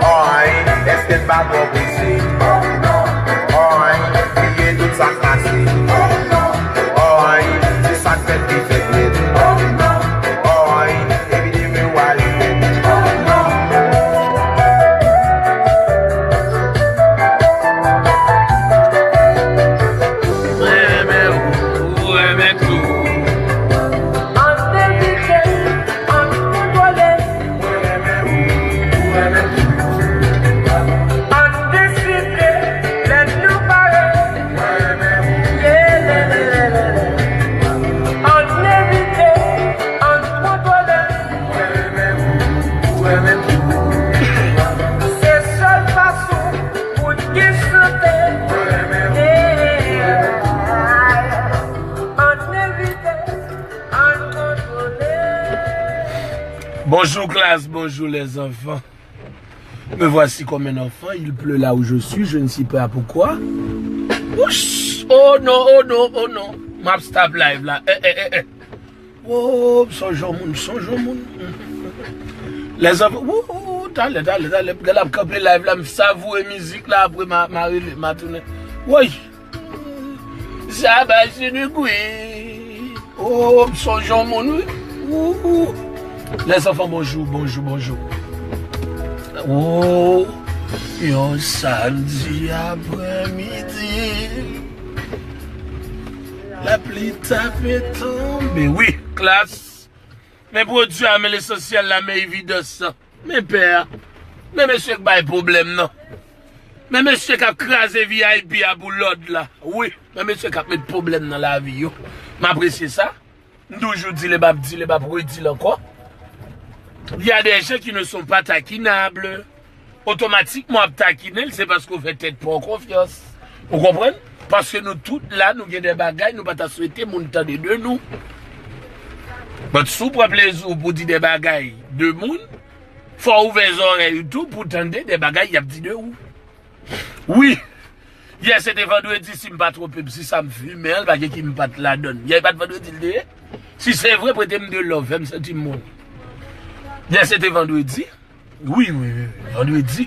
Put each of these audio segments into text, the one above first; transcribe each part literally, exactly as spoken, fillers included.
Oy, èske n pa twò prese? Oy, bliye tout sa k pase. Oy, se sa k fèt li fèt nèt. Oy, epi demen w a li menm. Mwen renmen ou, ou renmen tou. Ann evite, ann kontwole. Ann deside lè nou pare. Ann evite, ann kontwole. Se sèl fason pou n gen sante. Ann evite, ann kontwole. Bonjour classe, bonjour les enfants. Me voici comme un enfant, il pleut là où je suis, je ne sais pas pourquoi. Wouch! Oh non, oh non, oh non. M ap stop live la. Eh, eh, eh, eh. Oh, sonj yon moun, sonj yon moun. Les enfants, wou, wou, talè, talè, talè. Gade ap kanpe live la, m savoure mizik la, apre ma, ma rele, ma tounen. Woy! Sa bay sou nou kwi. Oh, m sonje yon moun, wi. Ouh. Les enfants, bonjou, bonjou, bonjou. Oh, yon samdi aprèmidi. Lapli t ap tonbe. Wi, klas. Men pwodui a, men lesansyèl la, men evidans lan. Men pè a. Men mesye k bay pwoblèm nan. Men mesye k ap kraze V I P a pou lòd la. Wi, men mesye k ap met pwoblèm nan lavi yo. M apresye sa. M toujou di l e m ap di l e m ap redi l ankò. Il y a des gens qui ne sont pas taquinables. Otomatikman w ap takinen l, se paske w fè tèt pa w konfyans. Ou konprann? Paske nou tout la, nou gen de bagay nou pa ta swete moun tande de nou. But si w pran plezi w pou di de bagay de moun, fò w ouvè zòrèy ou tou pou tande de bagay y ap di de ou. Wi, yè se te vandredi, si m pa twonpe m, si sa m fimen an, l pa gen ki m pa t ladann. Yè pa t vandredi l te ye? Si se vre, prete m de love, fè m santi m bon. Yè se te vandredi. Wi, wi, wi, wi. Vandredi.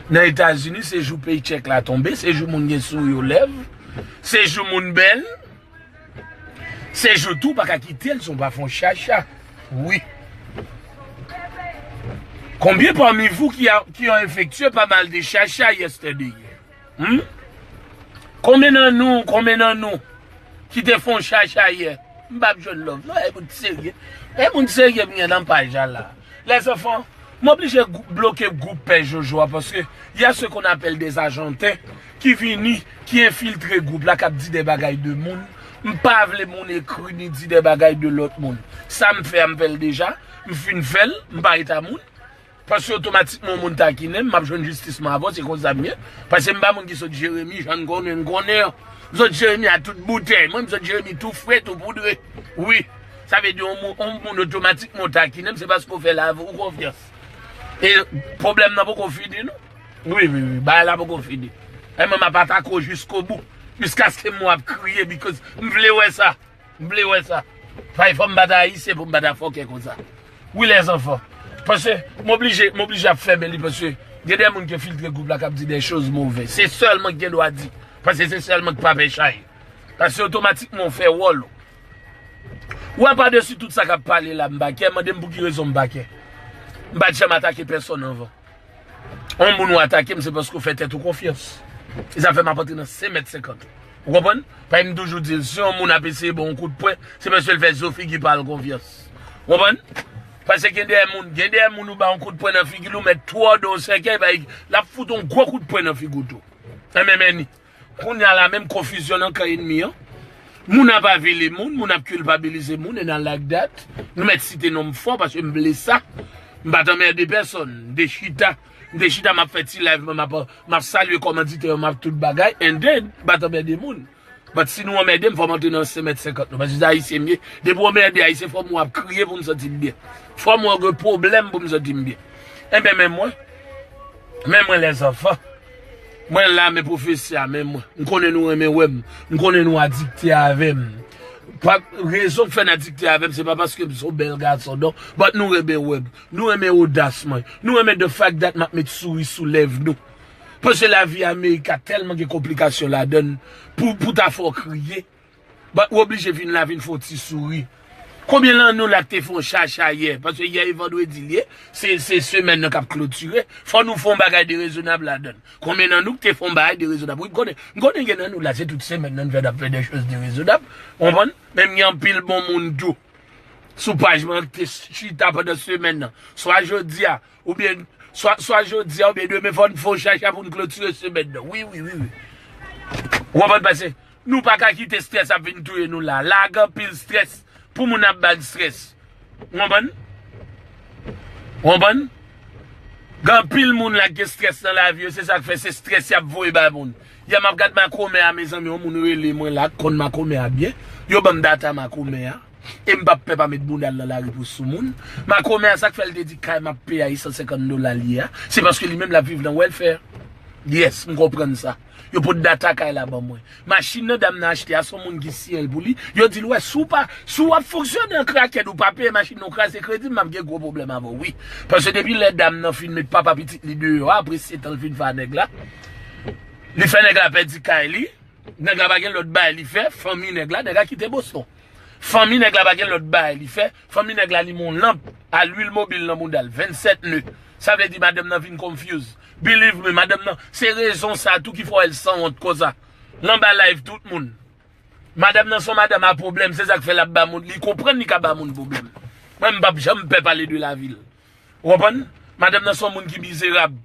Nan Etazini, se jou paycheck la tonbe, se jou moun gen souri o lèv, se jou moun bèl, se jou tou pa ka kite l si w pa fè yon chacha. Wi. Combien parmi vous qui, a, qui ont effectué pas mal de chacha yesterday? Hmm? Konbyen nan nou, konbyen nan nou ki te fè yon chacha yè? M p ap jwenn love non, e moun serye. E moun serye m gen nan paj la la. Les enfants, m oblije gou- bloke gwoup Pè Jojo a, paske y a ce qu'on appelle des Argentins ki vini, ki enfiltre gwoup la, k ap di de bagay de moun. M pa vle moun ekri ni di de bagay de lòt moun. Sa m fè a, m fè l deja. M fin fè l, m pa rete a moun. Paske otomatikman yon moun takinen m, m ap jwenn jistis mwen avè w, se konsa m ye. Paske m pa moun ki sot Jeremi, jan n konnen, n konnen an. M sot Jeremi a tout boutèy, mwen m sot Jeremi tou fre, tou poudre. Wi, sa vle di yon moun, yon moun otomatikman w takinen m, se paske w fè lavi w konfyans. E pwoblèm nan poko fini non. Wi, wi, wi, bagay la poko fini. E mwen m ap atake w jiskobou, jiskaske m w ap kriye, because m vle wè sa. M vle wè sa. Fay fò m pa ta ayisyen pou m pa ta fòkè konsa. Wi, les enfants. Paske m oblije, m oblije ap fèmen li, paske gen de moun ki enfiltre gwoup la k ap di de choz move. Se sèl mwen ki gen dwa di. Paske se sèl mwen ki pa pè chay. Paske otomatikman w fè wòl ou. Ou wè pa desi tout sa k ap pale la, m pa kè, mande m pou ki rezon m pa kè. M pa t janm atake pèsonn anvan. Yon moun ou atake m, se paske w fè tèt ou konfyans. E sa fè m ap antre nan senk mèt senkant. Ou konprann? Paske m toujou di l, si yon moun ap eseye ba w yon kout pwen, se paske l fè zo figi pa l konfyans. Ou konprann? Paske gen de moun, gen de moun ou ba yon kout pwen nan figi l, ou mèt twò de w sèkèy, bay, l ap fout yon gwo kout pwen nan figi w tou. Enben, men ni. Kounye a la menm konfizyon nan kan ènmi an. Moun ap avili moun, moun ap kilpabilize moun, and I like that. Nou mèt site non m fò paske m vle sa. M pa t anmède pèsonn. M te chita, m te chita, m ap fè ti live mwen, m ap, m ap salye kòmanditè yo, m ap tout bagay, and then, m pa t anmède moun. But si nou anmède m, fò m antre nan senk mèt senkant nou. Paske se ayisyen m ye. Depi w anmède ayisyen, fò m wè w ap kriye pou m santi m byen. Fò m wè w gen pwoblèm pou m santi m byen. Enben, men mwen, men mwen, les enfants. Mwen la, men pwofesè a, men mwen. M konnen nou renmen wè m. M konnen nou adikte avè m. Pa, rezon k fè n adikte avè m, se pa paske m se yon bèl gason, non. But nou renmen wè m. Nou renmen odas mwen. Nou renmen the fact that m ap met souri sou lèv nou. Paske lavi Amerika tèlman gen konplikasyon ladan l pou, pou ta fè w kriye. But ou oblije vin la, vin fè yon ti souri. Konbyen nan nou la k te fè yon chacha yè? Paske yè e vandredi l ye, se, se semèn nan k ap klotire. Fò nou fè yon bagay de rezonab ladan l. Konbyen nan nou k te fè yon bagay de rezonab? Wi, m konnen, m konnen gen nan nou la, se tout semèn nan n fè n ap fè de choz de rezonab. Ou konprann? Men m gen anpil bon moun tou sou paj mwen k te chita pandan semèn nan. Swa jodi a, oubyen, swa, swa jodi a, oubyen demen, fò n fè yon chacha pou n klotire semèn nan. Wi, wi, wi, wi. Ou konprann? Paske nou pa ka kite strès ap vin touye nou la. La gen anpil strès pou moun ap ba n strès. Ou konprann? Ou konprann? Gen anpil moun la ki gen strès nan lavi yo, se sa k fè se strès y ap voye bay moun. Yè m ap gad makomè a, mezanmi, yon moun rele mwen la, k konn makomè a byen. Yo ban m data makomè a. E m p ap pè pa met bounda l nan lari pou sou moun. Makomè a, sa k fè l te di kay m ap peye a e san senkant dola l ye a, se paske li menm l ap viv nan welfare. Yes, m konprann sa. Yo pot data kay la ban mwen. Machin nan dam nan achte a, se yon moun ki siyen l pou li. Yo di l, wè, si w pa, si w ap fonksyone an krakèd, ou pa peye machin nan, ou kraze kredi m, m ap gen gwo pwoblèm avè w, wi. Paske depi lè dam nan fin met papa pitit li deyò a, apre sèt an l fin fè a nèg la, li fè nèg la pèdi kay li. Nèg la pa gen lòt bagay li fè, fanmi nèg la, nèg la kite Boston. Fanmi nèg la pa gen lòt bagay li fè, fanmi nèg la limen yon lanp a lwil mobil nan bounda l, vennsèt ne. Sa vle di madanm nan vin confuse. Believe me, madanm nan, se rezon sa tou ki fè w wè l sanwont konsa. L anba live tout moun. Madanm nan se yon madanm a pwoblèm, se sa k fè l ap ba moun, li konprann li ka ba moun pwoblèm. Mwen, m p ap janm pè pale de lavi l. Ou konprann? Madanm nan se yon moun ki mizerab.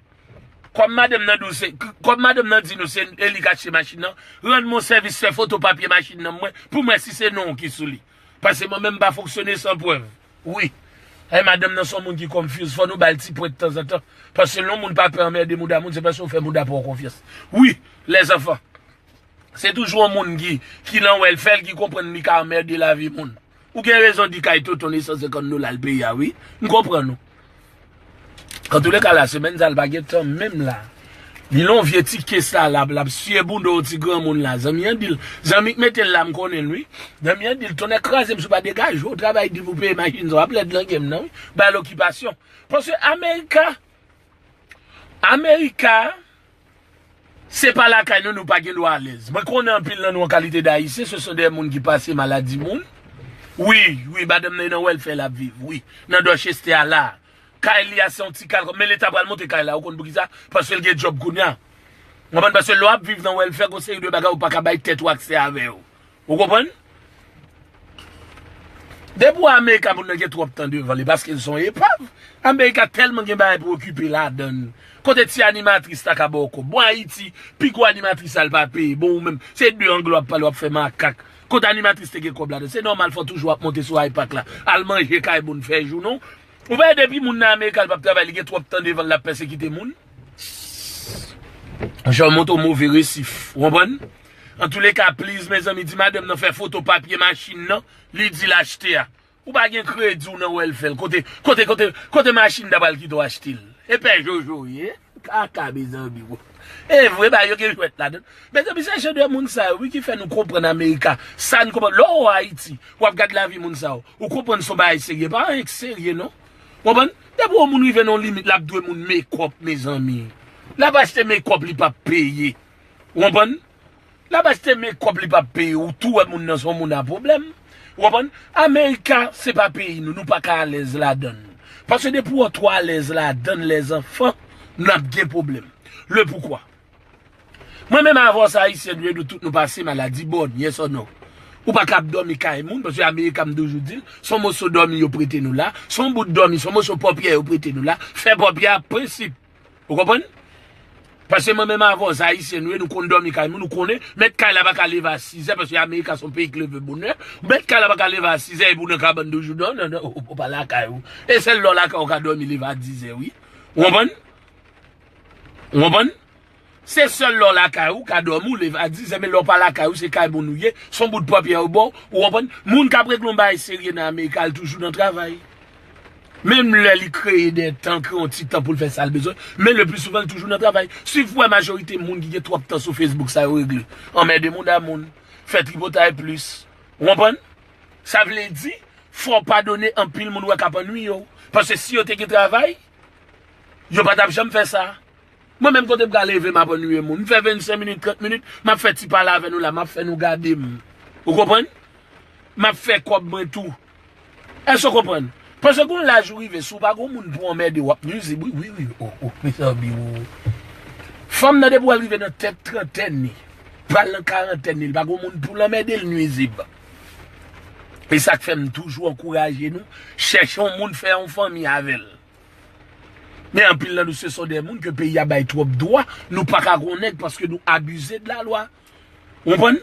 Kòm madanm nan di w se, kòm madanm nan di nou se e li k achte machin nan, rann mwen sèvis fè foto papye machin nan mwen, pou m wè si se non w ki sou li. Paske mwen menm m pa fonksyone san prèv. Wi. E madanm nan se yon moun ki confuse, fò nou ba l ti pwent tanzantan. Paske lè yon moun pa pè anmède mouda moun, se paske w fè mouda pa w konfyans. Wi, lèzanfan. Se toujou yon moun ki, ki nan wèlfè l ki konprann li ka anmède lavi moun. Ou gen rezon di kay Tonton e san senkant dola l peye a, wi. M konprann ou. Antouleka, la semèn sa, l pa gen tan menm la. Li nan yon vye ti kes la, l ap, l ap siye bounda yon ti granmoun la. Zanmi an di l, zanmi k mete l la, m konnen l, wi. Zanmi an di l, tonnè kraze m si w pa degaje w, travay di pou peye machin sa, w ap lèd nan game nan, wi. Ba l okipasyon. Paske Amerika, Amerika, se pa lakay nou, nou pa gen dwa alèz. Mwen konnen anpil nan nou an kalite d Ayisyen, se son de moun ki pase maladi moun. Wi, wi, madanm nan nan wèlfè l ap viv, wi. Nan Dòchestè a la. Kay li a se yon ti kal, men Leta pral monte kay la, ou konn poukisa? Paske l gen djòb kounye a. Ou konprann? Paske lè w ap viv nan wèlfè, gon seri de bagay ou pa ka bay tèt ou aksè avè yo. Ou konprann? Depi w Amerika, moun nan gen twòp tan devan li, paske l se yon epav. Amerika tèlman gen bagay pou okipe ladan l. Kote ti animatris ta ka ba w kòb? Bon, Ayiti, pi gwo animatris la, l pa peye. Bon, ou menm, se de anglè w ap pale, w ap fè makak. Kote animatris te gen kòb ladan? Se nòmal, fò toujou w ap monte sou iPad la. Al manje kay moun, fè jounen w. Ou pa wè depi moun nan Amerika, l p ap travay, li gen twòp tan devan l, l ap pèsekite moun. Jan w monte yon move resif, ou konprann? Antouleka, please, mezanmi, di madanm nan fè foto papye machin nan, li di l achte a. Ou pa gen kredi, w nan wèlfè l. Kote, kote, kote, kote machin ta pral kite w achte l? E pè Jojo ye? Kaka, mezanmi, wo. E vre, ba yo gen jwèt ladan. Mezanmi, se jan de moun sa yo, wi, ki fè nou konprann Amerika. Sa n konprann. Lè w Ayiti, w ap gad lavi moun sa yo. Ou konprann se yon bagay serye. Pa anyen k serye, non. Konprann? Depi yon moun rive nan yon limit, l ap dwe moun mekòp, mezanmi. L ap achte mekòp, li p ap peye. Ou konprann? L ap achte mekòp, li p ap peye. Ou tou wè moun nan se yon moun a pwoblèm. Ou konprann? Amerika, se pa peyi nou. Nou pa ka alèz ladan l. Paske depi w twò alèz ladan l, lèzanfan, n ap gen pwoblèm. Le poukwa? Mwen menm avè w se Ayisyen nou ye, nou tout nou pase maladi bòn, yes or no? Ou pa ka ap dòmi kay moun, paske Amerika m toujou di l, se yon moso dòmi yo prete nou la, se yon bout dòmi, se yon moso pòpyè yo prete nou la, fè pòpyè a prensip. Ou konprann? Paske mwen menm avè w se Ayisyen nou ye, nou konn dòmi kay moun, nou konnen, mèt kay la pa ka leve a sizè, paske Amerika se yon peyi k leve bonè, mèt kay la pa ka leve a sizè, epi w nan kabann toujou, non, non, non, ou, ou pa lakay ou. E sèl lè w lakay ou ka dòmi leve a dizè, wi. Ou konprann? Ou konprann? Se sèl lè w lakay ou ka dòmi, w leve a dizè, men lè w pa lakay ou, se kay moun ou ye, se yon bout pòpyè yo ba w, ou konprann? Moun k ap regle yon bagay serye nan Amerika, l toujou nan travay. Menm lè li kreye de tan, kreye yon ti tan pou l fè sa l bezwen, men le pli souvan, l toujou nan travay. Si w wè majorite moun ki gen twòp tan sou Facebook, sa yo regle. Anmède moun a moun, fè tripotay plis. Ou konprann? Sa vle di, fò w padone anpil moun wè k ap annwiye w. Paske si yo te gen travay, yo pa t ap janm fè sa. Mwen menm kote m ka leve m ap annwiye moun. M fè vennsenk minit, trant minit, m ap fè ti pale avè nou la, m ap fè nou gade m. Ou konprann? M ap fè kòb mwen tou. Èske w konprann? Paske gon laj ou rive, si w pa gon moun pou w anmède, w ap nwizib, wi, wi, wi. O, o, mezanmi, o. Fanm nan depi w rive nan tèt trantèn li, pral nan karantèn li, li pa gon moun pou l anmède, l nwizib. E sa k fè m toujou ankouraje nou, chèche yon moun, fè yon fanmi avè l. Men anpil nan nou, se son de moun ke peyi a bay twòp dwa, nou pa ka gon nèg paske nou abize de la lwa. Ou konprann?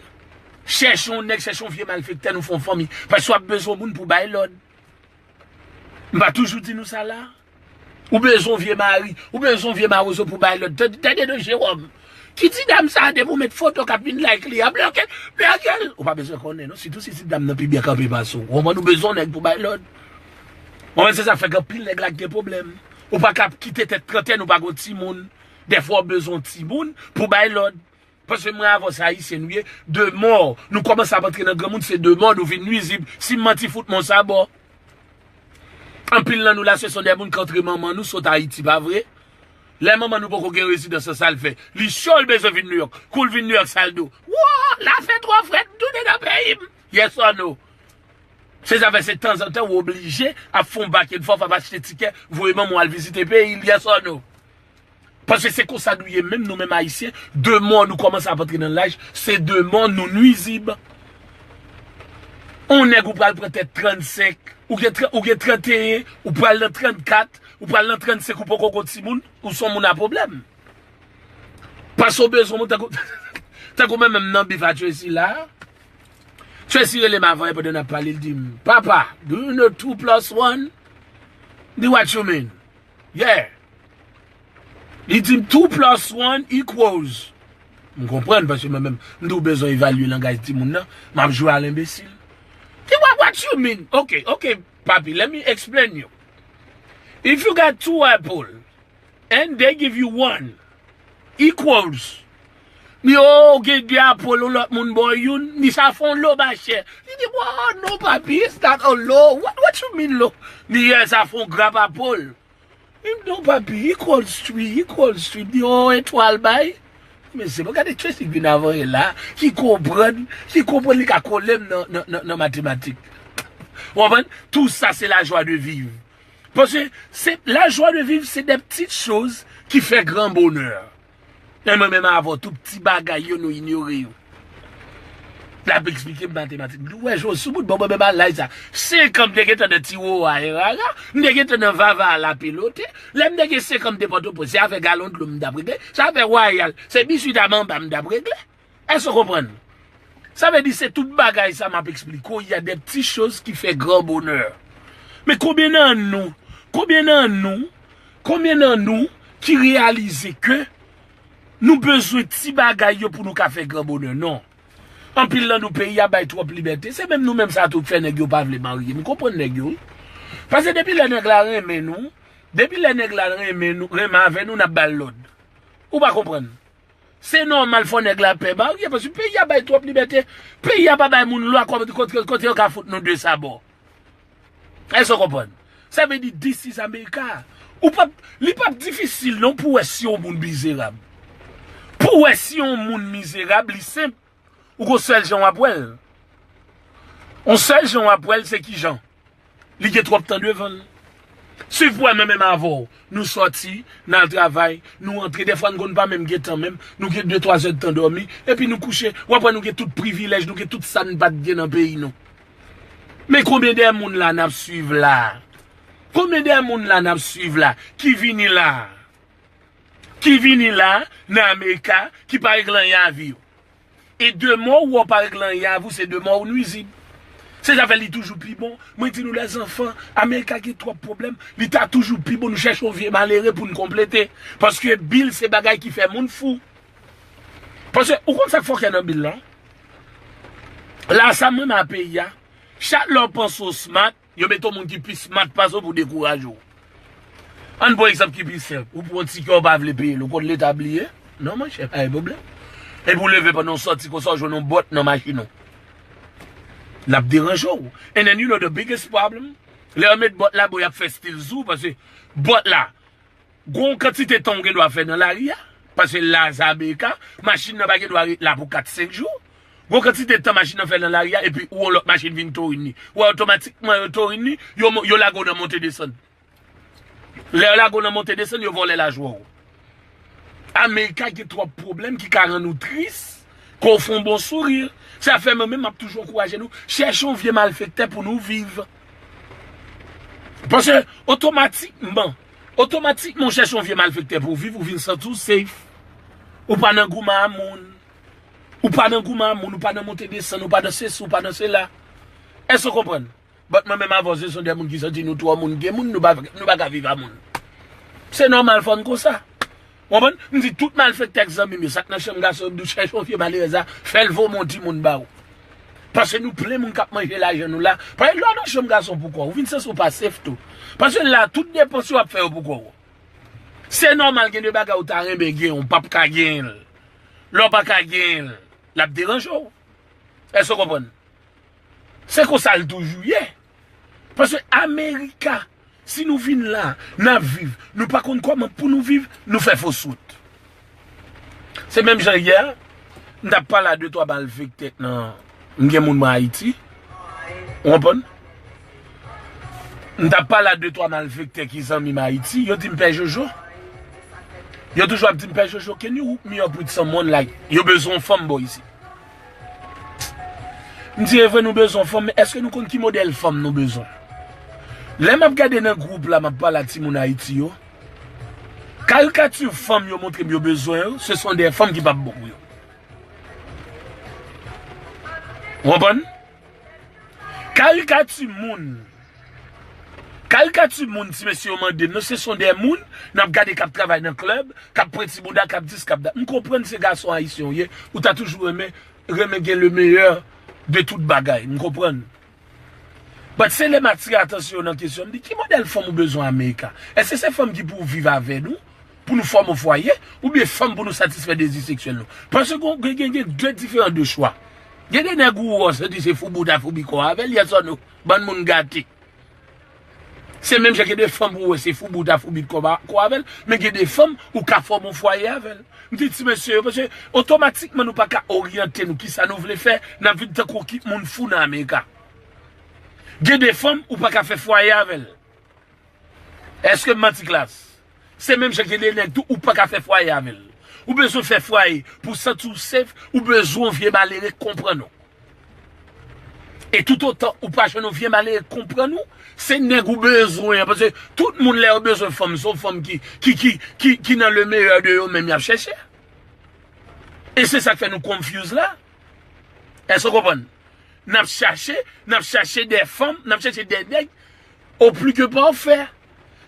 Chèche yon nèg, chèche yon vye malfektè, nou fè yon fanmi. Paske w ap bezwen moun pou bay lòd. M pa toujou di nou sa la? Ou bezwen yon vye mari, ou bezwen yon vye mawozo pou bay lòd. Tande, tande non, Jewòm. Ki ti dam sa a, depi w met foto k ap vin like li a, bloke l, bloke l. Ou pa bezwen konnen non, sitou si ti dam nan pi byen kanpe pase w. Ou konprann, ou bezwen yon nèg pou bay lòd. Ou konprann, se sa k fè gen anpil nèg la ki gen pwoblèm. Ou pa ka kite tèt trantèn, ou pa gon timoun. Dèfwa w bezwen yon timoun pou bay lòd. Paske mwen avè w se ayisyen nou ye, de mò, nou kòmanse ap antre nan granmoun, se de mò nou vin nwizib. Si m manti, fout mwen sa bò. Anpil nan nou la, se son de moun k antre manman nou sot Ayiti, pa vre? Lè manman nou poko gen rezidans lan, sa l fè? Li cho, l bezwen vin Nouyòk. Kou l vin Nouyòk, sa l di w? Wo, la fè twò frèt, m tounen nan peyi m. Yes or no? Se sa fè se tanzantan w oblije ap fè yon bakenn fò, fò ap achte tikè, voye manman w al vizite peyi l, yes or no? Paske se konsa nou ye menm, nou menm ayisyen, de mò nou kòmanse ap antre nan laj, se de mò nou nwizib. On nèg ou pral pran tèt trannsenk, ou gen, ou gen tranteyen, ou pral nan trannkat, ou pral nan trannsenk, ou poko gon timoun, ou se yon moun a pwoblèm. Paske w bezwen moun tankou, tankou mwen menm nan bif a Tracy la. Tracy rele m avan yè pandan n ap pale, l di m, "Papa, do you know two plus one?" M di, "What you mean?" Yeah. Li di m, "Two plus one equals." M konprann, paske mwen menm, m tou bezwen evalye langaj timoun nan, m ap jwe a lenbesil. Li, "What, what you mean?" Ok, ok, papi, let me explain you. If you got two apple and they give you one equals, li, "Oh, gen de apple, yon lòt moun ba w youn." Li, "Sa fè yon lo machè." Li di, "Oh, no, papi, it's not a lo. What, what you mean, lo?" Li, "Yeah, sa fè yon grab apple." Li di, "No, papi, equals three, equals three." Li di, "Oh, etwal bay." Mesye, mwen gade Tracy k vin avan e la, ki konprann, ki konprann li ka kole m nan, nan, nan, nan matematik. Ou konprann? Tout sa, se la joie de vivre. Paske se la joie de vivre, c'est des petites choses qui fait grand bonheur. E mwen menm avè w, tout ti bagay yo, nou inyore yo. L ap eksplike m matematik. M di, "Ou wè, Josou, bout bon, mwen menm a laj sa. Senk an, m te gentan nan Tiwowa e Rara, m te gentan nan Vava a Lapelote. Lè m te gen senk an, m te Pòtoprens, se afè galon dlo m t ap regle, se afè Wayal, se biswit a manba m t ap regle." Èske w konprann? Sa vle di se tout bagay sa m ap eksplike w, il y a des petites choses qui fait grand bonheur. Men konbyen nan nou, konbyen nan nou, konbyen nan nou ki reyalize ke nou bezwen ti bagay yo pou nou ka fè gran bonè? Non. Anpil nan nou, peyi a bay twòp libète. Se menm nou menm sa tou k fè nèg yo pa vle marye. M konprann nèg yo, wi. Paske depi lè nèg la renmen nou, depi lè nèg la renmen nou, renmen avè nou, n ap ba l lòd. Ou pa konprann? Se nòmal, fò nèg la pè marye, paske peyi a bay twòp libète. Peyi a pa bay moun lwa kote, kote, kote yo ka fout nou de sabò. Èske w konprann? Sa vle di, this is America. Ou p ap, li p ap difisil non pou w wè si yon moun mizerab. Pou w wè si yon moun mizerab, li senp. Ou gon sèl jan w ap wè l. Yon sèl jan w ap wè l, se ki jan? Li gen twòp tan devan l. Swiv pou wè mwen menm avè w. Nou sòti, n al travay, nou antre. Dèfwa, n konn pa menm gen tan menm. Nou gen de, twa zè d tan dòmi. Epi nou kouche. W ap wè nou gen tout privilèj, nou gen tout sa n pa t gen nan peyi nou. Men konbyen de moun la n ap swiv la? Konbyen de moun la n ap swiv la? Ki vini la? Ki vini la, nan Amerika, ki pa regle anyen a vi yo? E de mò ou pa regle anyen avè w, se de mò ou nwizib. Se sa fè li toujou pi bon. Mwen di nou, lèzanfan, Amerika gen twòp pwoblèm. Li ta toujou pi bon nou chèche yon vye malere pou n konplete. Paske bil se bagay ki fè moun fou. Paske ou konn sa k fòkè nan bil la? La sa m renmen a peyi a. Chak lè w panse w smart, yo mete yon moun ki pi smart pase w pou dekouraje w. Ann pran egzanp ki pi senp. Ou pran yon tikè ou pa vle peye l, ou konn Leta bliye? Non, monchè, pa gen pwoblèm. Epi w leve pandan w sòti konsa, w jwenn yon bòt nan machin ou. L ap deranje w. And then you know the biggest problem, lè yo met bòt la, bon, y ap fè stil sou, paske bòt la, gon kantite tan w gen dwa fè nan lari a, paske la se Amerika, machin nan pa gen dwa ret la pou kat senk jou. Gon kantite tan machin nan fè nan lari a, epi ou yon lòt machin vin tourin li. Ou wè otomatikman yo tourin li, yo, mo- yo lage w nan monte desann. Lè yo lage w nan monte desann, yo vòlè lajwa w. Amerika gen twòp pwoblèm ki ka rann ou tris, ke w fè yon bon souri. Sa fè mwen menm, m ap toujou ankouraje nou, chèche yon vye malfektè pou nou viv. Paske otomatikman, otomatikman w chèche yon vye malfektè pou w viv, ou vin santi w safe. Ou pa nan goumen a moun. Ou pa nan goumen a moun, ou pa nan monte desann, ou pa nan sesi, ou pa nan sela. Èske w konprann? But mwen menm avè w, se son de moun ki santi nou twò moun gen moun, nou pa, nou pa ka viv a moun. Se nòmal fò n konsa. Ou konprann? M di tout malfektè k zanmi m yo, sa k nan chanm gason yo, m di w chèche yon vye malerèz la, fè l vomi yon timoun ba ou. Paske nou plen moun k ap manje lajan nou la. Paske lè w nan chanm gason pou kò w, ou vin santi w pa safe tou. Paske la, tout depans yo w ap fè yo pou kò w. Se nòmal gen de bagay ou ta renmen gen, ou p ap ka genyen l. Lè w pa ka genyen l, l ap deranje w. Èske w konprann? Se konsa l toujou ye. Paske Amerika, si nou vin la, n ap viv, nou pa konn kòman pou nou viv, nou fè fos wout. Se menm jan yè, m t ap pale a de twa malfektè k nan, m gen moun mwen Ayiti. Ou konprann? M t ap pale a de twa malfektè ki zanmi m Ayiti, yo di m pè Jojo. Yo toujou ap di m pè Jojo, can you hook me up with someone like, yo bezwen yon fanm bò isi. M di, e vre nou bezwen fanm, men èske nou konn ki modèl fanm nou bezwen? Lè m ap gade nan gwoup la, m ap pale a timoun Ayiti yo, karikati fanm yo montre m yo bezwen yo, se son de fanm ki p ap bon pou yo. Ou konprann? Karikati moun. Karikati moun, ti mesye yo mande m, non, se son de moun, n ap gade k ap travay nan klèb, k ap pran ti bouda, k ap dis, k ap dat. M konprann se gason ayisyen w ye, ou ta toujou renmen, renmen gen le meilleur de tout bagay. M konprann. But se lè m atire atansyon yo nan kesyon, m di, ki modèl fanm ou bezwen Amerika? Èske se fanm ki pou viv avè nou, pou nou fòme yon fwaye, oubyen fanm pou nou satisfè dezi seksyèl nou? Paske gen, gen, gen, gen de diferan de chwa. Gen de nèg ou wè, se di se foubi w ta foubi kò avè l, yes or no? Bann moun gate. Se menm jan gen de fanm ou wè se foubi w ta foubi kò ba- kò avè l, men gen de fanm ou ka fòme yon fwaye avè l. M di ti mesye yo, paske otomatikman nou pa ka oryante nou kisa nou vle fè, n ap vin tankou ki moun fou nan Amerika. Gen de fanm ou pa ka fè fwaye avè l. Èske m manti klas? Se menm jan gen de nèg tou ou pa ka fè fwaye avè l. Ou bezwen fè fwaye pou w santi w safe, ou bezwen yon vye malere k konprann ou. E toutotan ou pa jwenn yon vye malere k konprann ou, se nèg ou bezwen an, paske tout moun lè yo bezwen fanm, se yon fanm ki, ki, ki, ki, ki nan le meilleur de yo menm y ap chèche. E se sa k fè nou confuse la. Èske w konprann? N ap chache, n ap chache de fanm, n ap chache de nèg au plus que parfait.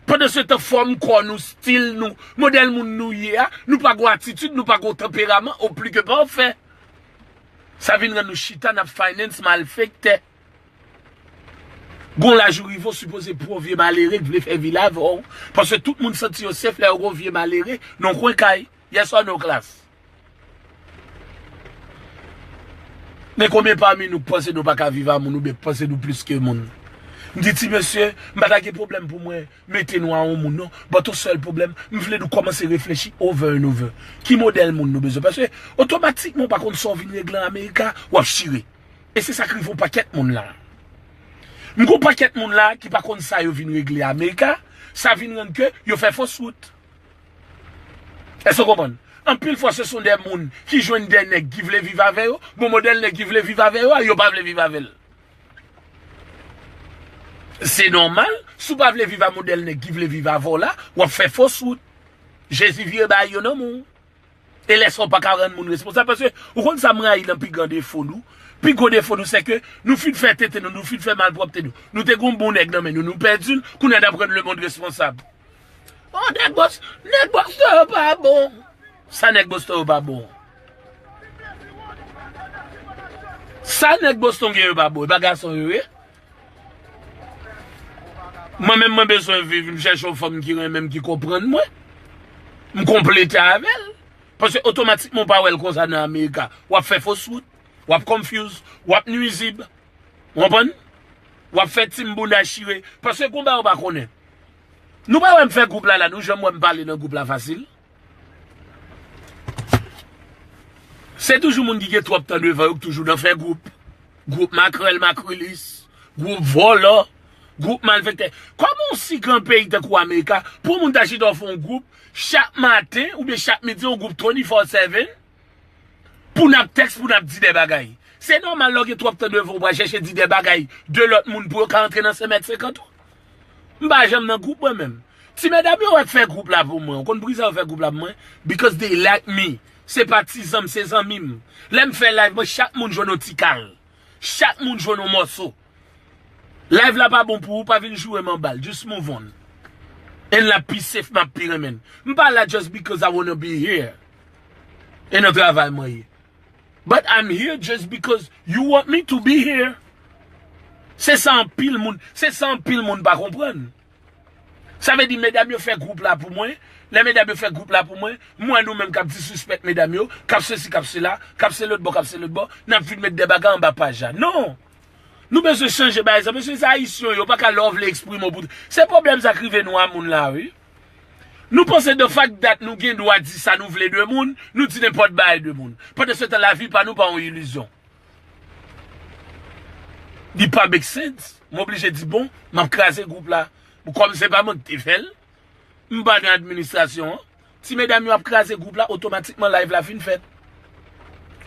Pandan se tan, fòm kò nou, stil nou, modèl moun nou ye a, nou pa gon atitid, nou pa gon tanperaman au plus que parfait. Sa vin rann nou chita, n ap finance malfektè. Gon laj ou rive, w sipoze pran vye malere k vle fè vil avè w. Paske tout moun santi yo safe lè yo gon vye malere nan kwen kay. Yes or no, klas? Men konbyen pami nou k panse nou pa ka viv a moun oubyen k panse nou plis ke moun? M di, ti mesye, m pa ta gen pwoblèm pou mwen mete nou a yon moun, non. But yon sèl pwoblèm, m vle nou kòmanse reflechi over and over. Ki modèl moun nou bezwen? Paske otomatikman, w pa konn sa w vin regle an Amerika, w ap chire. E se sa k rive yon pakèt moun la. M gon pakèt moun la ki pa konn sa yo vin regle Amerika, sa vin rann ke yo fè fos wout. Èske w konprann? Anpil fwa, se son de moun ki jwenn de nèg ki vle viv avè yo, bon modèl nèg ki vle viv avè yo a, yo pa vle viv avè l. Se nòmal, si w pa vle viv a modèl nèg ki vle viv avè w la, w ap fè fos wout. Jezi vire bagay yo nan men w. E lè sa w pa ka rann moun responsab, paske ou konn sa m rayi nan pi gran defo nou? Pi gwo defo nou, se ke nou fin fè tete nou, nou fin fè malpwòpte nou. Nou te gon bon nèg nan men nou, nou pèdi l, kounye a n ap rann lemonn responsab. Oh, nèg Bos-, nèg Boston yo pa bon. Sa nèg Boston yo pa bon? Sa nèg Boston gen yo pa bon? E pa gason yo ye? Mwen menm, mwen bezwen viv, m chèche yon fanm ki renmen m, ki konprann mwen. M konplete avè l. Paske otomatikman, w pa wè l konsa nan Amerika. W ap fè fos wout. W ap confuse. W ap nwizib. Ou konprann? W ap fè tim bounda chire. Paske konba yo pa konnen. Nou pa wè m fè gwoup la la, nou janm wè m pale nan gwoup la fasil. Se toujou moun ki gen twòp tan devan yo ki toujou nan fè gwoup. Gwoup makrèl, makrilis, gwoup vòlò, gwoup malfektè. Kòman yon si gran peyi tankou Amerika, pou moun ta chita w fè yon gwoup, chak maten oubyen chak midi, yon gwoup twenty-four seven, pou n ap tèks, pou n ap di de bagay. Se nòmal lè w gen twòp tan devan w, w pral chèche di de bagay de lòt moun pou yo ka antre nan senk mèt senkant ou. M pa janm nan gwoup mwen menm. Ti medam yo wè k fè gwoup la pou mwen. Ou konn poukisa yo fè gwoup la pou mwen? Because they like me. Se patizan m, se zanmi m. Lè m fè live mwen, chak moun jwenn yon ti kal. Chak moun jwenn yon mòso. Live la pa bon pou ou, pa vin joure m anba l. Just move on. And l ap pi safe, m ap pi renmen. M pa la just because I wanna be here. E nan travay mwen ye. But I'm here just because you want me to be here. Se sa anpil moun, se sa anpil moun pa konprann. Sa vle di medam yo fè gwoup la pou mwen. Lè medam yo fè gwoup la pou mwen, mwen nou menm k ap disrespect medam yo, k ap sesi, k ap sela, k ap se lòt bò, k ap se lòt bò, n ap vin met de bagay anba paj la. Non! Nou bezwen chanje bagay sa, mesye, se ayisyen yo, yo pa ka lè w vle eksprime w pou. Se pwoblèm sa k rive nou a moun la, wi. Nou panse the fact that nou gen dwa di sa nou vle de moun, nou di nenpòt bagay de moun. Pandan se tan lavi pa nou pa yon ilizyon. Li pa make sense. M oblije di, bon, m ap kraze gwoup la. Kòm se pa mwen ki te fè l, m pa nan administrasyon an. Ti medam yo ap kraze gwoup la, otomatikman live la fin fèt.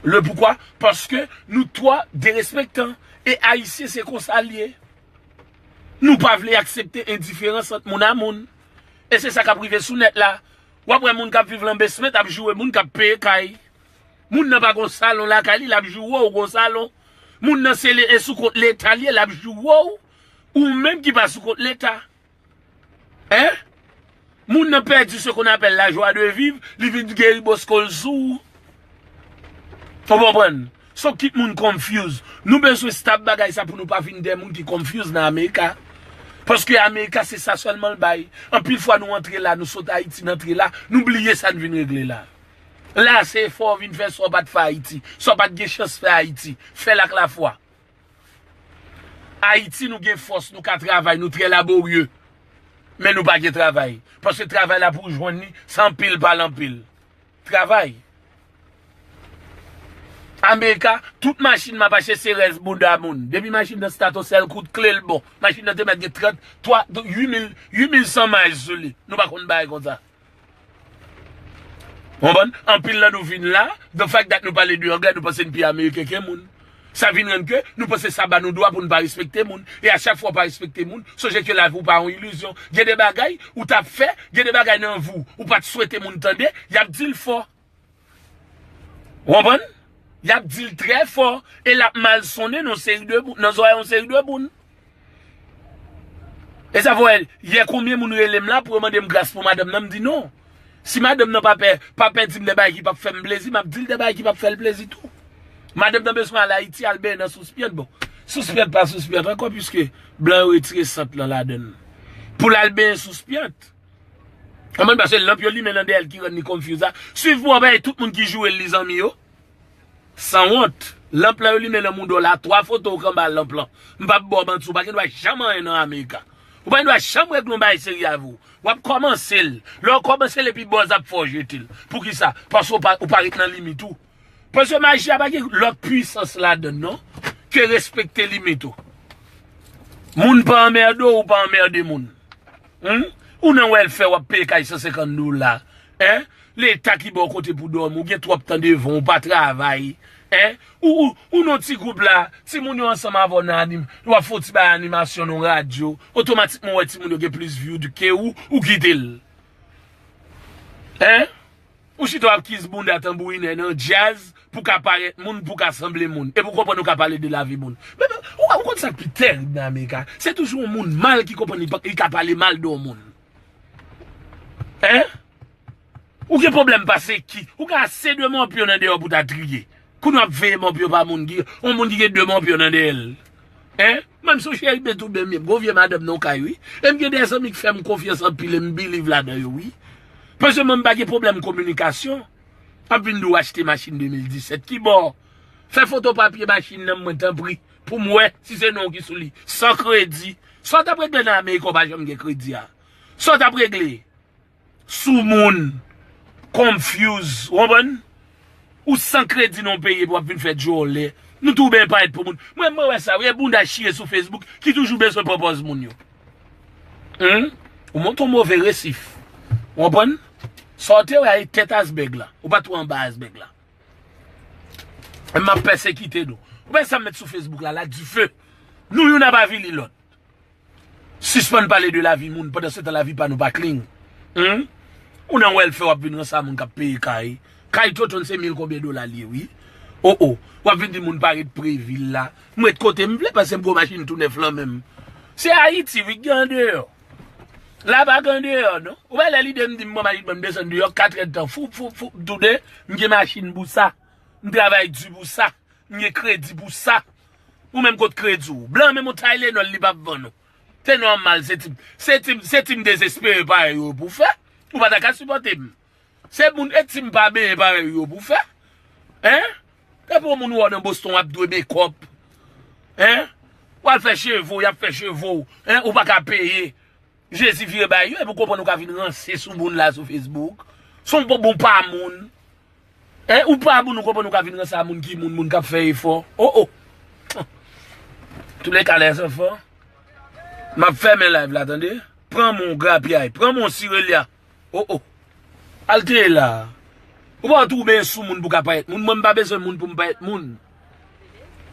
Le poukwa? Paske nou twò derespektan. E ayisyen se konsa l ye. Nou pa vle aksepte endiferans ant moun a moun. E se sa k ap rive sou nèt la. W ap wè moun k ap viv nan basement ap joure moun k ap peye kay. Moun nan pa gon salon lakay li, l ap joure w gon salon. Moun nan se le, e sou kont leta l ye, l ap joure w. Ou menm ki pa sou kont leta. Hein? Moun nan pèdi ce qu'on appelle la joie de vivre, li vin geri bosko l sou ou. Ou konprann? So kit moun confuse. Nou bezwen stop bagay sa pou nou pa vin de moun ki confuse nan Amerika. Paske Amerika se sa sèlman l bay. Anpil fwa nou antre la, nou sot Ayiti, n antre la, nou bliye sa n vin regle la. La se efò w vin fè sa w pa t fè Ayiti, sa w pa t gen chans fè Ayiti. Fè l ak lafwa. Ayiti, nou gen fòs, nou ka travay, nou trè laborye. Men nou pa gen travay. Paske travay la pou w jwenn li, se anpil pale anpil. Travay. Amerika, tout machin m ap achte se rès bounda moun. Depi machin nan start yon sèl kout kle l bon. Machin nan te mèt gen trant, twa, uit mil, uit mil san miles sou li. Nou pa konn bagay konsa. Konprann? Anpil nan nou vin la, the fact that nou pale de anglè, nou panse n pi ameriken ke moun. Sa vin rann ke nou panse sa ba nou dwa pou n pa respekte moun. E a chak fwa w pa respekte moun, sonje ke lavi w pa yon ilizyon. Gen de bagay ou t ap fè, gen de bagay nan vi w, ou pa t swete moun tande, y ap di l fò. Ou konprann? Y ap di l trè fò, e l ap mal sonnen nan seri de moun, nan zòrèy yon seri de moun. E sa fè w wè, yè konbyen moun rele m la pou yo mande m gras pou madanm nan, m di non. Si madanm nan pa pè, pa pè di m de bagay ki p ap fè m plezi, m ap di l de bagay ki p ap fè l plezi tou. Madanm nan bezwen al Ayiti, al benyen nan Soupyant. Bon, Soupyant pa Soupyant ankò, piske blan yo retire sant lan ladann. Pou l al benyen Soupyant. Konprann? Paske lanp yo limen nan dèyè l ki rann li confuse la. Swiv pou w wè tout moun ki joure l li zanmi yo. Sanwont. Lanp lan yo limen nan mouda w la, twa foto w k anba lanp lan. M p ap ba w manti, ou pa gen dwa janm anyen nan Amerika. Ou pa gen dwa janm regle yon bagay serye avè w. W ap kòmanse l. Lè w kòmanse l epi bòz ap fè w jete l. Poukisa? Paske w pa, ou pa ret nan limit ou. Paske maji a pa gen lòt pwisans ladann non ke respekte limit ou. Moun pa anmède w, ou pa anmède moun. Hmm? Ou nan wèlfè, w ap peye kay san senkant dola. Hein? Leta ki ba w kote pou dòmi, ou gen twòp tan devan w, ou pa travay. Hein? Ou, ou, ou nan ti gwoup la, timoun yo ansanm avè w nan anim-, w ap fè yon ti bay animasyon nan radyo, otomatikman w wè timoun yo gen plis view ke ou, ou kite l. Hein? Ou chita w ap kiss bounda tanbourinè nan djaz pou ka parèt moun, pou ka sanble moun. Epi w konprann ou ka pale de lavi moun. Men, men, ou, ou konn sa k pi tèrib nan Amerika? Se toujou yon moun mal ki konprann li, li ka pale mal de yon moun. Hein? Ou gen pwoblèm pase ki? Ou gen ase de mòpyo nan deyò pou ta triye. Kounye a w ap veye mòpyo pa moun ki, yon moun ki gen de mòpyo nan dèyè l. Hein? Mwen, m sou cheri betoube m ye. M gon vye madanm nan kay, wi. E m gen de zanmi ki fè m konfyans anpil e m believe ladan yo, wi. Paske mwen, m pa gen pwoblèm kominikasyon. M ap vin di w achte machin de mil disèt. Kibò? Fè foto papye machin nan mwen, tanpri. pou m wè si se non w ki sou li. San kredi. Sa w t ap regle nan Amerik, ou pa janm gen kredi a. Sa w t ap regle? Soumoun, confuse, w konprann? Ou san kredi nan yon peyi epi w ap vin fè djòlè. Nou tou byen parèt pou moun. Mwen, mwen wè sa, wi, e bounda chire sou Facebook ki toujou bezwen pran pòz moun yo. Humm? Ou monte yon move resif. W konprann? Sa w te wè a e tèt asbèg la. Ou pa twò anba asbèg la. M ap pèsekite nou. Ou wè sa m met sou Facebook la, la dife. Nou youn ap avili lòt. Sispann pale de lavi moun, pandan se tan lavi pa nou pa clean. Humm? Ou nan welfare, w ap vin ranse a moun k ap peye kay. Kay Toton se mil konbyen dola l ye, wi. O, o. W ap vin di moun pa ret pre vil la. M ret kote m vle, paske m gwo machin tou nèf lan men m. Se Ayiti, wi, k gen andeyò. La pa gen andeyò, non. Ou wè lè lide m di m pran machin, ban m desann deyò, katrè tan, foup, foup, foup, toude, m gen machin pou sa. M travay di pou sa. M gen kredi pou sa. Ou menm kot kredi w? Blan menm yon Tylenol li p ap vann ou. Se nòmal, se ti, se ti, se ti m dezespere parèy ou pou fè. Ou pa ta ka sipòte m. Se moun, e ti m pa benyen parèy ou pou fè. Hein? Depi yon moun ou wè w nan Boston, w ap dwe makeup. Hein? W al fè cheve w, y ap fè cheve w. Hein? Ou pa ka peye. Jezi vire bay yo, epi w konprann ou ka vin ranse sou moun la sou Facebook. Se yon bon, bon pa moun. Hein, ou pa moun, ou konprann ou ka vin ranse a moun ki moun, moun k ap fè efò. O, o. Tou le ka, lèzanfan, m ap fèmen live la, tande. Pran men w grapyay, pran men w sirelya. O, o. Al te la. Ou pa tou byen sou moun pou ka parèt moun. Mwen, m pa bezwen moun pou m parèt moun.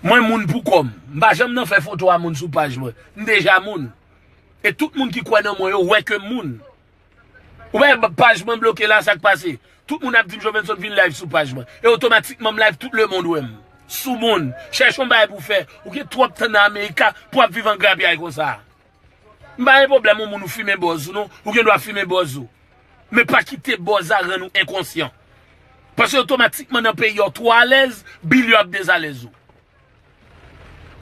Mwen, moun pou kò m. M pa janm nan fè foto a moun sou paj mwen. M deja moun. E tout moun ki kwè nan mwen yo wè ke m moun. Ou wè paj mwen bloke la, sa k pase? Tout moun ap di m Jovenson vin live sou paj mwen. E otomatikman m live, tout lemonn wè m. Soumoun, chèche yon bagay pou fè. Ou gen twòp tan nan Amerika pou ap viv an grapyay konsa. M pa gen pwoblèm yon moun ou fimen bòz ou non, ou gen dwa fimen bòz ou. Men pa kite bòz la rann ou enkonsyan. Paske otomatikman nan peyi a w twò alèz, bil yo ap dezalèz ou.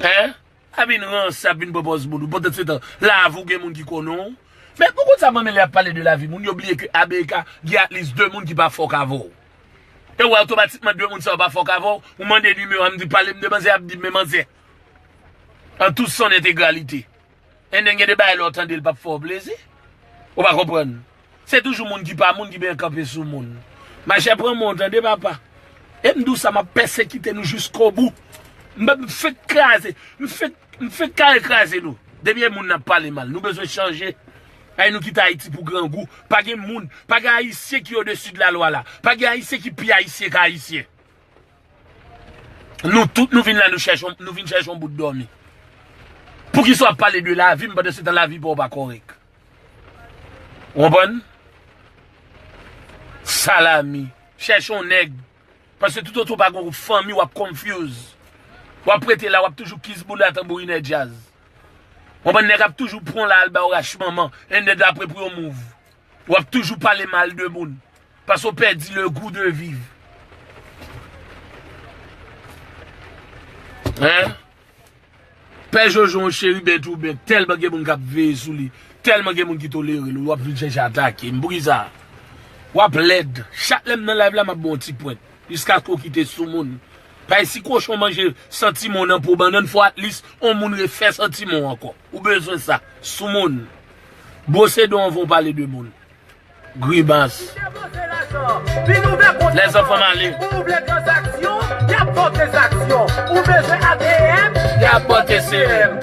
Hein? Ap vin ranse, ap vin pran pòz moun ou. Pandan se tan, lavi w gen moun ki konnen w. Men pou kont sa manmele ap pale de lavi moun, yo bliye ke Amerika gen at least de moun ki pa fòk avè w. E w wè otomatikman de moun sa yo pa fòk avè w, ou mande nimewo a, m di pale m de manzè, y ap di m men manzè. An tout son entegralite. And then gen de bagay lè w tande l p ap fè w plezi. Ou pa konprann. Se toujou moun ki pa moun ki byen kanpe sou moun. Machè, pran men w tande papa. E m di w sa, m ap pèsekite nou jiskobou. M, m fenk kraze. M fenk, m fenk kare kraze nou. Depi e moun n ap pale mal, nou bezwen chanje. Ay nou kite Ayiti pou grangou. Pa gen moun, pa gen Ayisyen ki odesi de lalwa la. Pa gen Ayisyen ki pi Ayisyen ke Ayisyen. Nou tout, nou vin la, nou chèche, nou vin chèche yon bout dòmi. Poukisa w ap pale de lavi m pandan se tan lavi pa w pa kòrèk? Ou konprann? Salami. Chèche yon nèg. Paske toutotan w pa gen yon fanmi, w ap confuse. W ap rete la, w ap toujou kiss bounda tanbourinè djaz. Ou konprann? Nèg ap toujou pran w la al ba w rach manman. And then apre pou yon move. W ap toujou pale mal de moun. Paske w pèdi le goût de vivre. Hein? Pè Jojo yon cheriben touben, tèlman gen moun k ap veye sou li, tèlman gen moun ki tolere l, w ap vin chèche atake m. Poukisa? W ap lèd. Chak lè m nan live la, m ap ba w yon ti pwent. Jiskaske w kite soumoun. Paske si kochon manje santimon nan po bannann, fò at least on moun refè santimon ankò. Ou bezwen sa. Soumoun. Bwose do w anvan w pale de moun. Grimas. Lèzanfan m ale. Ou vle tranzaksyon, y ap ba w tranzaksyon. Ou bezwen A T M, y ap ba w T C M.